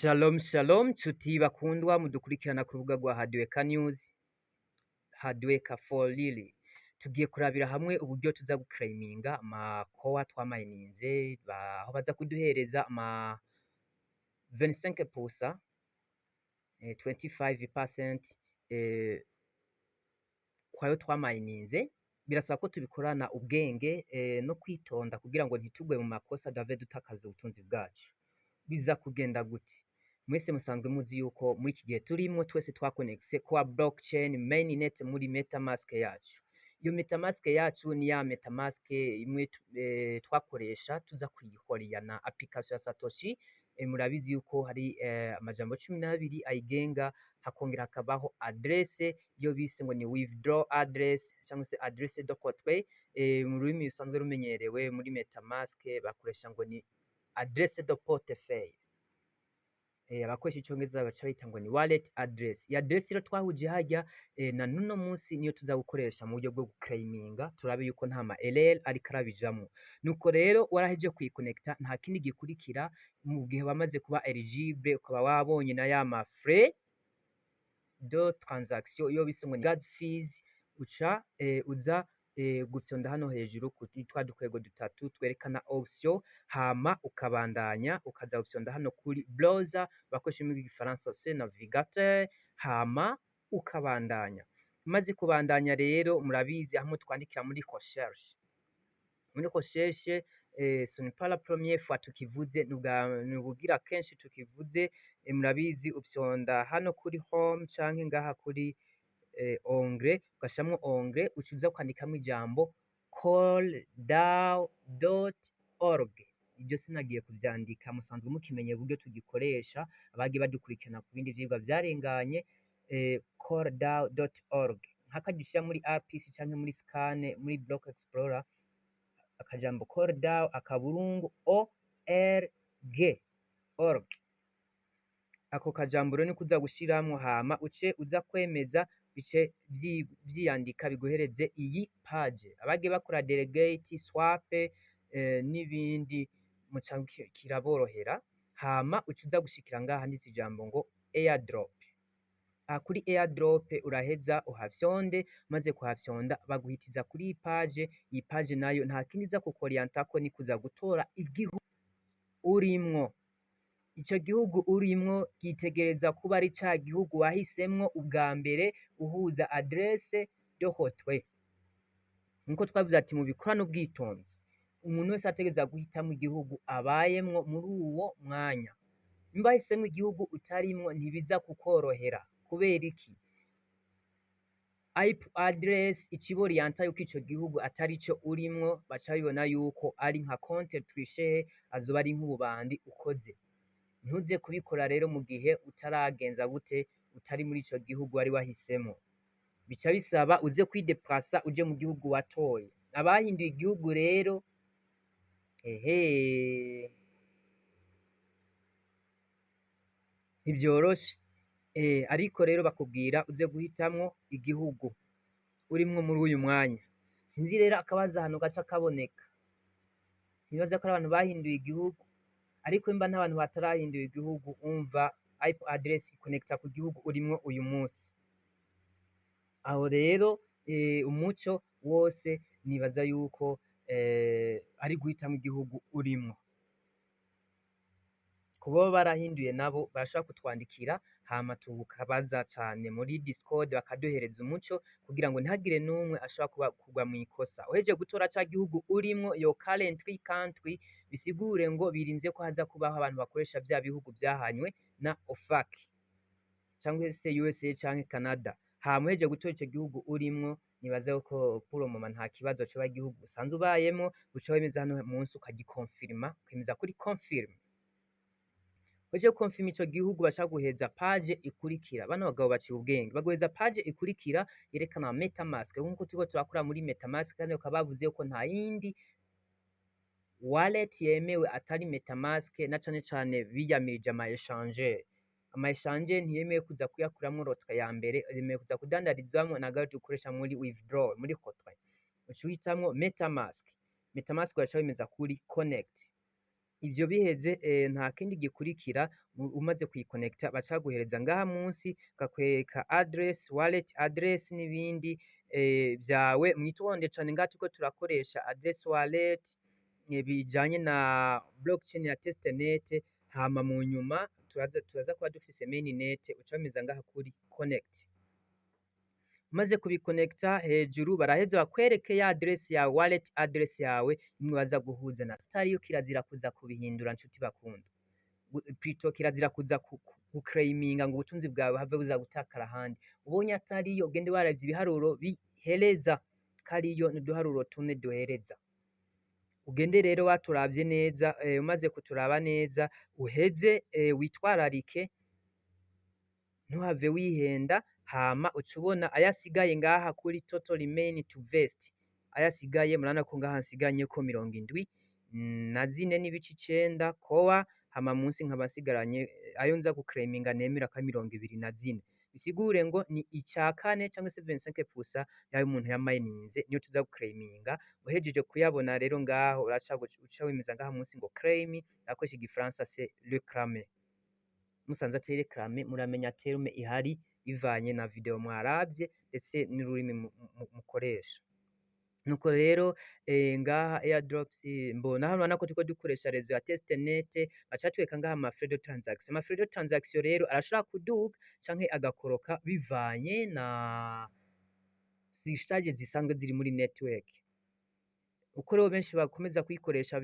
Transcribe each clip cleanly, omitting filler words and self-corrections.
Shalom shalom nshuti bakundwa mudukurikirana ku rubuga rwa Hardworker News, Hardworker for Lily. Tugiye kurabira hamwe uburyo tuza guclaiminga ama core twamayininze, aho baza kuduhereza ama 25%, 25% kwayo twamayininze. Birasaba ko tubikorana ubwenge no kwitonda kugira ngo ntitugwe mu makosa duhave dutakaza ubutunzi bwacu. Biza kugenda gute? Mwese musanzwe muzi yuko muri iki gihe turimwo twese twakonegise kwa blockchain mainnet muri MetaMask yacu. Iyo MetaMask yacu ni ya MetaMask imwe twakoresha tuza kuyihoriya na application ya Satoshi. Murabizi yuko hari amajambo 12 ayigenga, hakongera hakabaho adresse iyo bise ngo ni withdraw address cyangwa se adresse de retrait. Mu rurimi rusanzwe rumenyerewe muri MetaMask bakoresha ngo ni adresse de portefeuille. Abakoresha icongereza baca bita ngo ni wallet address. Iyi address rero twahuje harya na nuno munsi niyo tuza gukoresha mu buryo bwo guclaiminga, turabe yuko nta ma error ariko arabijamwo. Nuko rero waraheje kuyikonekta, nta kindi gikurikira. Mu gihe wamaze kuba eligible, ukaba wabonye na ya ma frais de transaction iyo bise ngo ni gas fees, uca uza gufyonda hano hejuru kuri twa dukwego dutatu twerekana option, hama ukabandanya ukaza gufyonda hano kuri browser, bakoresha ururimi rw'igifaransa c'est navigateur, hama ukabandanya. Umaze kubandanya rero, murabizi hamwe twandikira muri recherche. Muri recherche, ce n'est pas la première fois tukivuze, ni ubugira kenshi tukivuze. Murabizi, ufyonda hano kuri home canke ngaha kuri onglet, ugashiramwo onglet, uca uza kwandikamwo ijambo coredao.org. Ibyo sinagiye kuvyandika, musanzwe mukimenye uburyo tugikoresha, abagiye badukurikirana ku bindi vyigwa vyarenganye. coredao.org, nk'akaryo ushira muri RPC canke muri scan muri block explorer, akajambo coredao akaburungu org, org. Ako kajambo rero niko uza gushiramwo, hama uce uza kwemeza, bice vyiyandika biguhereze iyi page. Abagiye bakora delegate, swap n'ibindi muca kiraborohera. Hama uca uza gushikira ngaha handitse ijambo ngo airdrop. Aha kuri airdrop uraheza uhafyonde. Umaze kuhafyonda, baguhitiza kuri iyi page. Iyi page nayo nta kindi iza kukoriyantako, ni kuza gutora igihugu urimwo. Ico gihugu urimwo gitegereza kuba ari ca gihugu wahisemwo ubwa mbere uhuza adresse de retrait. Nkuko twavuze ati mubikorane ubwitonzi, umuntu wese ategereza guhitamwo igihugu abayemwo muri uwo mwanya. Nimba wahisemwo igihugu utarimwo, ntibiza kukorohera. Kubera iki? IP address iciboriyanta yuko ico gihugu atari co urimwo, baca babibona yuko ari nka compte triché, azoba ari nk'ububandi ukoze. Ntuze kubikora rero mu gihe utaragenza gute, utari muri ico gihugu wari wahisemwo. Bica bisaba uze kwideplasa uje mu gihugu watoye. Abahinduye igihugu rero, ehe, ntivyoroshe. Ariko rero bakubwira uze guhitamwo igihugu urimwo muri uyu mwanya. Sinzi rero akabazo ahantu gaca kaboneka, sinibaza ko ari abantu bahinduye igihugu, ariko nimba nta bantu batarahindura igihugu, umva, IP address ikonekta ku gihugu urimwo uyu munsi. Aho rero umuco wose nibaza yuko ari guhitamwo igihugu urimwo. Ku boba barahinduye nabo barashobora kutwandikira, hama tukabaza cane muri Discord, bakaduhereza umuco kugira ngo ntihagire n'umwe ashobora kuba kugwa mw'ikosa. Uhejeje gutora ca gihugu urimwo, your currently country, bisigure ngo birinze ko haza kubaho abantu bakoresha vya bihugu vyahanywe na OFAC canke se USA canke Canada. Hama uhejeje gutora ico gihugu urimwo, nibaza yuko pour le moment nta kibazo coba igihugu usanzwe ubayemwo, uca wemeza hano munsi, ukagikonfirma, ukemeza kuri confirm. Uhejeje gukonfirma ico gihugu, baca baguhereza page ikurikira. Bano bagabo baciye ubwenge, baguhereza page ikurikira yerekana MetaMask nkuko turiko turakora muri MetaMask, kandi bakaba bavuze yuko nta yindi wallet yemewe atari MetaMask, na cane cane biyamirije ama échangeur. Ama échangeur ntiyemewe kuza kuyakuramwo retrait ya mbere, yemewe kuza kudandarizamwo, ntabwo dukoresha muri withdraw, muri retrait. Uca uhitamwo MetaMask. MetaMask ugaca wemeza kuri connect. Ivyo biheze, nta kindi gikurikira. Umaze kuyikonekta, baca baguhereza ngaha munsi, bakakwereka address, wallet address n'ibindi vyawe. Mwitonde cane, ngaha turiko turakoresha address wallet bijanye na blockchain ya testnet. Hama mu nyuma turaza kuba dufise mainnet. Uca wemeza ngaha kuri connect. Umaze kubikonekta, hejuru baraheza bakwereke ya address yawe, wallet address yawe, imwe baza guhuza na Stariyo. Kirazira kuza kubihindura, nshuti bakunda. Plutôt kirazira kuza guclaiminga ngo ubutunzi bwawe have buza gutakara ahandi. Ubonye atariyo, ugende waravye ibiharuro bihereza kariyo, n'uduharuro tune duhereza. Ugende rero waturavye neza. Umaze kuturaba neza, uheze witwararike, ntuhave wihenda. Hama uca ubona ayasigaye ngaha kuri total remain to vest. Ayasigaye, murabona ko ngaha nsiganyeko 74.9 Core. Hama munsi nkaba nsigaranye ayo nza guclaiminga, nemera ko ari 24. Bisigure ngo ni ica kane cyangwa se 25% y'ayo umuntu yamayininze niyo tuza guclaiminga. Uhejeje kuyabona rero ngaho, uraca uca wemeza ngaha munsi ngo claim. Akoresha igifaransa, c'est réclamer. Musanze atari réclamer, muramenya terme ihari bivanye na video mwaravye ndetse n'ururimi mukoresha. Nuko rero ngaha airdrops mbona hano, urabona ko turiko dukoresha réseau ya testnet. Baca batwereka ngaha ama frais de transaction. Ama frais de transaction rero arashobora kuduga canke agakoroka bivanye na surcharge zisanzwe ziri muri network. Uko rero benshi bakomeza kuyikoresha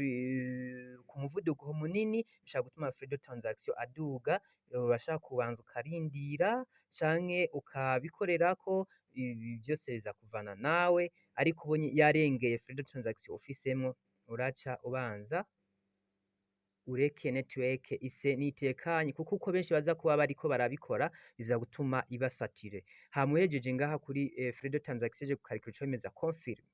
ku muvuduko munini, bishobora gutuma frais de transaction aduga. Urashaka kubanza ukarindira canke ukabikorerako, ibi byose biza kuvana nawe. Ariko ubonye yarengeye frais de transaction ufisemwo, uraca ubanza ureke network ise nitekanye, kuko uko benshi baza kuba bariko barabikora biza gutuma iba saturée. Hama uhejeje ngaha kuri frais de transaction uje gukalcula, uca wemeza confirm.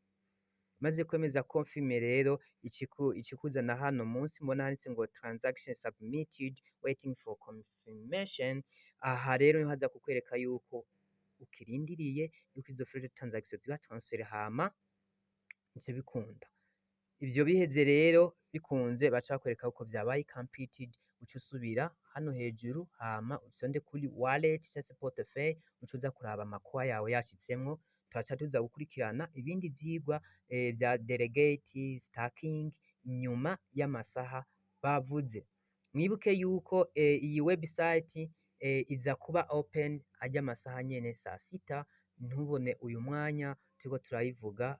Maze kwemeza confirm rero, ikikuzana hano munsi mbona handitse ngo transaction submitted, waiting for confirmation. Aha rero niho haza kukwereka yuko ukirindiriye yuko izo frais de transaction ziba transfert, hama bice bikunda. Ivyo biheze rero, bikunze, baca bakwereka uko vyabaye completed. Uca usubira hano hejuru, hama ufyonde kuri wallet canke se portefeuille, uca uza kuraba ama Core yawe yashitsemwo. Turaca tuza gukurikirana ibindi vyigwa vya delegate staking nyuma y'amasaha bavuze. Mwibuke yuko iyi website iza kuba open arya amasaha nyene saa sita. Ntubone uyu mwanya turiko turayivuga,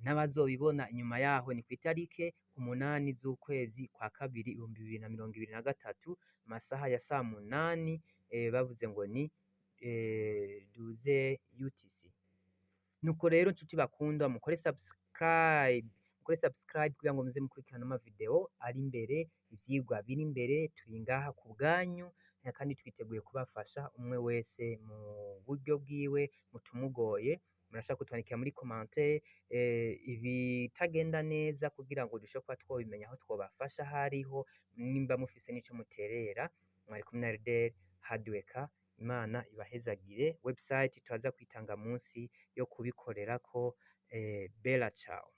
n'abazobibona inyuma yaho, ni kw'itarike 8 z'ukwezi kwa kabiri 2023, amasaha ya saa 8. Bavuze ngo ni 12 UTC. Nuko rero, nshuti bakunda, mukore subscribe, mukore subscribe kugira ngo muze mukurikirana ama video ari imbere, ivyigwa biri imbere. Turi ngaha ku bwanyu kandi twiteguye kubafasha umwe wese mu buryo bwiwe mutumugoye. Murashaka kutwandikira muri commentaire ibitagenda neza kugira ngo dushobore kuba twobimenya aho twobafasha hariho, nimba mufise n'ico muterera. Mwari kumwe na Erdel Hardworker. Imana ibahezagire. Website turaza kwitanga munsi yo kubikorerako. Bella ciao.